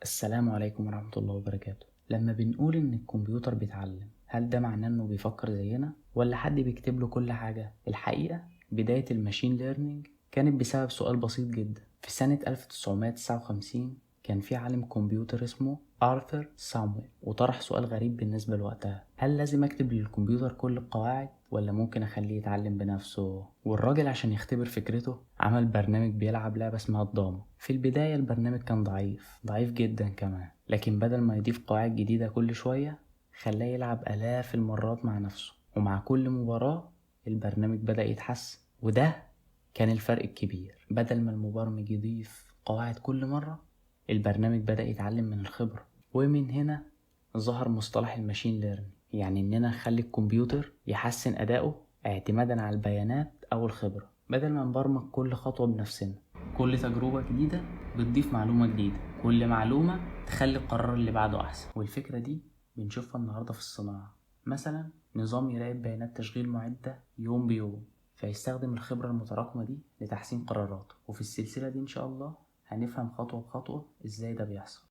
السلام عليكم ورحمة الله وبركاته. لما بنقول إن الكمبيوتر بيتعلم، هل ده معناه إنه بيفكر زينا ولا حد بيكتب له كل حاجة؟ الحقيقة بداية ال machine learning كانت بسبب سؤال بسيط جدا. في سنة 1959 كان في عالم كمبيوتر اسمه آرثر سامويل، وطرح سؤال غريب بالنسبة لوقتها: هل لازم أكتب للكمبيوتر كل القواعد ولا ممكن أخليه يتعلم بنفسه؟ والراجل عشان يختبر فكرته عمل برنامج بيلعب لعبة اسمها الضامة. في البداية البرنامج كان ضعيف، ضعيف جدا كمان، لكن بدل ما يضيف قواعد جديدة كل شوية خلاه يلعب آلاف المرات مع نفسه، ومع كل مباراة البرنامج بدأ يتحسن. وده كان الفرق الكبير، بدل ما المبرمج يضيف قواعد كل مرة، البرنامج بدأ يتعلم من الخبرة. ومن هنا ظهر مصطلح ال machine learning، يعني إننا نخلي الكمبيوتر يحسن أداؤه اعتمادا على البيانات أو الخبرة، بدل ما نبرمج كل خطوة بنفسنا. كل تجربة جديدة بتضيف معلومة جديدة، كل معلومة تخلي القرار اللي بعده أحسن. والفكرة دي بنشوفها النهاردة في الصناعة، مثلا نظام يراقب بيانات تشغيل معدة يوم بيوم، فيستخدم الخبرة المتراكمة دي لتحسين قراراته. وفي السلسلة دي إن شاء الله هنفهم خطوة بخطوة إزاي ده بيحصل.